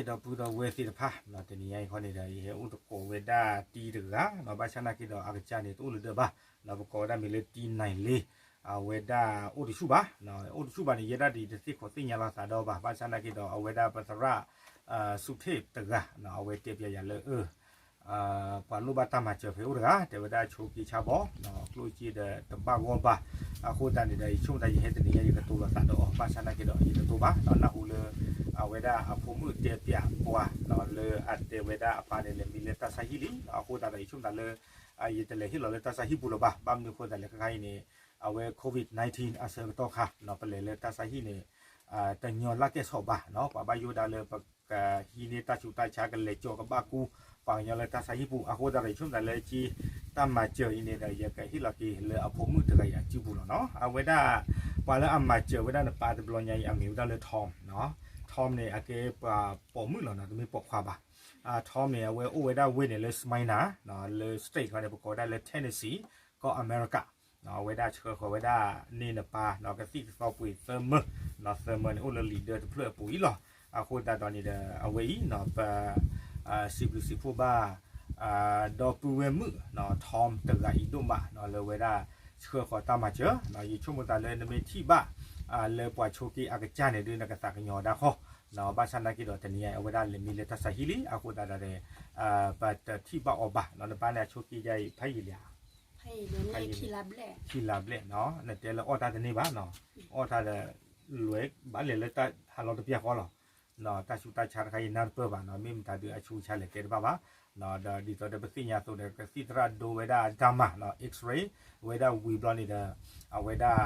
ဒီပုၢ်ဒီဝဲၢ်သ့ၣ်တဖၣ် တနံၤညါအံၤခီန့ၣ်ဒီး ယဟဲအိၣ်သကိးဝဲဒၣ်တံၤတဂၤ ဘၣ်ဆၣ်နာ်က့ဒီးအကစၢ်န့ၣ် တအိၣ်လၢၤဒၢးဘၣ်, ပကိးဝဲဒၣ်မ့ၢ်လၢတံၤနၢ်လ့, အဝဲဒၣ်အိၣ်တဆူၣ်ဘၣ်, အိၣ်တဆူၣ်ဘၣ်န့ၣ် ယဲဒၣ်ဒ်တသ့ၣ်ခိးသ့ၣ်ညါလီၤသးဒီးဘၣ်, ဘၣ်ဆၣ်နာ်က့ဒီး အဝဲဒၣ်ပသရၣ် ဆူၣ်ထ့ၣ်တဂၤ အဝဲတဲပျးယၤလၢ ပှၤလိၣ်ဘၣ်တၢ်မၤစၢၤဖဲအိၣ်တဂၤ တဲဝဲဒၣ်ဆိးက့ဆါဘီ ကျိၣ်စ့ဒီးတဘၣ်ဂီၢ်ဘၣ်, အဃိသတးန့ၣ်ဒီး ယဆိကမိၣ်သးယဟဲတနံၤညါ ယကတိၤလိာ်သးဒီးအီၤ ဘၣ်ဆၣ်နာ်က့ဒီး ယတတိၤဘၣ်, နၢ်ဟူလၢ အဝဲဒၣ်အဖိမုၣ်တဲပျးပှၤ လၢအတဲဝဲဒၣ်အပၢ်န့ၣ် လဲၤမံလၢတၢ်ဆါဟံၣ်လံ, အဃိသတးဒီး ယဆိကမိၣ်သးလၢ ယတလဲၤဟ့ၣ်လီၤလၢတၢ်ဆါဟံၣ်ပူၤလၢၤဘၣ်, ဘၣ်မနုၤအဃိသတးလဲၣ် ခဲခါအံၤန့ၣ် အဝဲ COVID nineteen အဆၢကတီၢ်ခါ ပလဲၤလၢတၢ်ဆါဟံၣ်န့ၣ် တညီလၢကဲၣ်ဆိးဘၣ်, ပှၤဘၣ်ယိၣ်ဒၣ်လၢပကဟံးန့ၢ်တၢ်ဆူးတၢ်ဆါ ကလဲၤကၠီၤကဘၣ်ကူ ပှၤကညီလၢတၢ်ဆါဟံၣ်ပူၤ, အဃိသတးဒီး ယဆိကမိၣ်သးလၢက့ တၢ်မၤစၢၤအံၤန့ၣ်ဒီး ယကဟ့ၣ်လီၤက့ၤလၢအဖိမုၣ်တဂၤအံၤအစုပူၤလီၤနီၤ, အဝဲဒၣ် ပှၤလၢအမၤစၢၤဝဲဒၣ်နပၢ်တဘျီညါအံၤ အမံၤဝဲဒၣ်လၢ Tom, Tom န့ၣ် အကဲပှၤပိာ်မုၣ်လီၤနီၤ, တမ့ၢ်ပိာ်ခွါဘၣ်, Tom န့ၣ် အဝဲအိၣ်ဝဲဒၣ်ဝ့ၢ်န့ၣ်လၢ Smyrna လၢ state ခီန့ၣ် ပကိးဝဲဒၣ်လၢ Tennessee ကီၢ်အမဲရကၤ, အဝဲဒၣ်ဆှၢဃီၤဝဲဒၣ်န့ၢ်နပၢ် ကသံၣ်ကသီပှ့ၤသၢမၢ, သၢမၢန့ၣ် အိၣ်လၢလံာ်ဒၢတဖျၢၣ်အပူၤအံၤလီၤ, အဃိသတးဒီးန့ၣ်ဒီး အဝဲအံၤ ပ စံးဘျုးစံးဖှိၣ်ဘၣ် ဒီပုၢ်ဝဲၢ်မုၣ် Tom တဂၤအံၤဒိၣ်မး လၢဝဲဒၣ်ဆှၢဃီၤတၢ်မၤစၢၤ, ယဆိကမိၣ်သးလၢနမ့ၢ်ထံၣ်ဘၣ် လၢပှၤဆိးက့အကစၢ်န့ၣ်ဒုး နကသးကညီၤဒၣ်ဃီ, ဘၣ်ဆၣ်နာ်က့ဒီးတနံၤညါအံၤ အဝဲဒၣ်လဲၤမံလၢတၢ်ဆါဟံၣ်လံ, အဃိသတးဒီး ပတထံၣ်ဘၣ်အီၤဘၣ်, နပၢ်န့ၣ်အဆိးက့ဒ်အံၤ ဖးယံာ်လံဧါ, ခံလါဘျဲၣ်, နတဲလၢအီၣ်တၢ်တန့ၢ်ဘၣ်, အီၣ်တၢ်ဒီး လဲၤဘၣ်လဲၤလၢတၢ်ဟးလီၤတပျၢ်ဃီလီၤ, တၢ်ဆူးတၢ်ဆါတခါအံၤနၢ်တပၢၢ်ဘၣ်နီၤ, မ့ၢ်မတၤဒုးအဆူးအဆါလဲၤတဲတဘၣ်ဘၣ်, ဒီးဒ်သိးဒီးပသ့ၣ်ညါအသိးဒီး ကသံၣ်သရၣ်ဒိဝဲဒၣ်တၢ်မၤ X-ray ဝဲဒၣ်ဝံၤဘျီန့ၣ်ဒီး အဝဲဒၣ်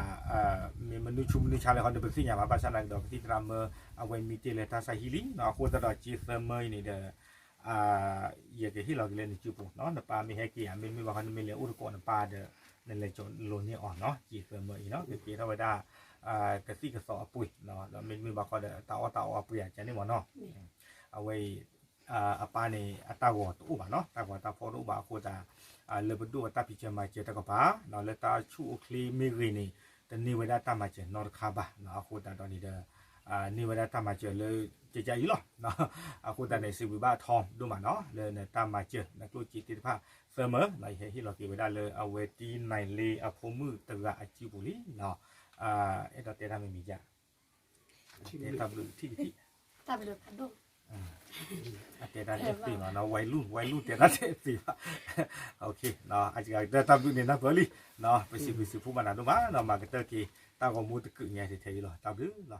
မ့ၢ်မနုၤဆူးမနုၤဆါလဲၣ်ဃီဒီးပသ့ၣ်ညါဘၣ်, ဘၣ်ဆၣ်နာ်က့ဒီး ကသံၣ်သရၣ်မၢအဝဲမံတ့ၢ်လၢတၢ်ဆါဟံၣ်လံ, အဃိသတးဒီးက့သၢမၢအံၤန့ၣ်ဒီး ယကဟ့ၣ်လီၤက့ၤလၢနစုပူၤနီၤ, နပၢ်မ့ၢ်ဟဲက့ၤဧါ, မ့တမ့ၢ်ဘၣ်ဃီ နမ့ၢ်လဲၤအိၣ်သကိးနပၢ်ဒီး နလဲၤကၠီၤလိာ်န့ၢ်အီၤနီၤ, က့သၢမၢအံၤနီၤ, ကကဲထီၣ်ဝဲဒၣ် ကသံၣ်ကသီအပှ့ၤ, ဒီးမ့တမ့ၢ်ဘၣ်ဃီဒီး တၢ်အီၣ်တၢ်အီအပှ့ၤအကန့ၣ်မ့ၢ်နီၤ, အဝဲအံၤ အပၢ်န့ၣ် အတၢ်ဂီၤတအိၣ်ဘၣ်နီၤ, တၢ်ဂီၤတၢ်ဖီၣ်တအိၣ်ဘၣ်အဃိသတး လၢပဒိၣ်အတၢ်ဖံးစၢၤမၤစၢၤတကပၤ, လၢတၢ်ဆူၣ်အိၣ်ချ့မ့ၢ်ဂ့ၤန့ၣ် တန့ၢ်ဝဲဒၣ်တၢ်မၤစၢၤနီတခါဘၣ်, အဃိသတးဒီးန့ၣ်ဒီး န့ၢ်ဝဲဒၣ်တၢ်မၤစၢၤလၢကကအံၤလီၤ, အဃိသတးန့ၣ် စံးဘျုးဘၣ် Tom ဒိၣ်မးနီၤ, လၢနတၢ်မၤစၢၤ နကျိၣ်စ့သ့ၣ်တဖၣ်သၢမၢ, ယဟဲဟ့ၣ်လီၤက့ၤဝဲဒၣ်လၢအဝဲတံၤနၢ်လ့အဖိမုၣ်တဂၤအစုပူၤလံ, အဲၣ်ဒိးတဲတၢ်မ့ၢ်မံၤယါ, တဲတၢ်ဘျုးထံၣ်ကထံၣ်, အတဲတၢ်တသ့ဘၣ်နီၤ, ဝဲလူၢ် ဝဲလူၢ်တဲတၢ်တသ့ဘၣ်, အကတၢၢ်တၢ်ဘျုးန့ၣ်နၢ်ပၢၢ်လံ, ပစံးဘျုးစံးဖှိၣ်ဘၣ်နၤဒိၣ်မးနီၤ, မၤကတၢၢ်က့ၤတၢ်ဂီၤမူတကုးညါထဲအံၤလီၤ, တၢ်ဘျုးလီၤ.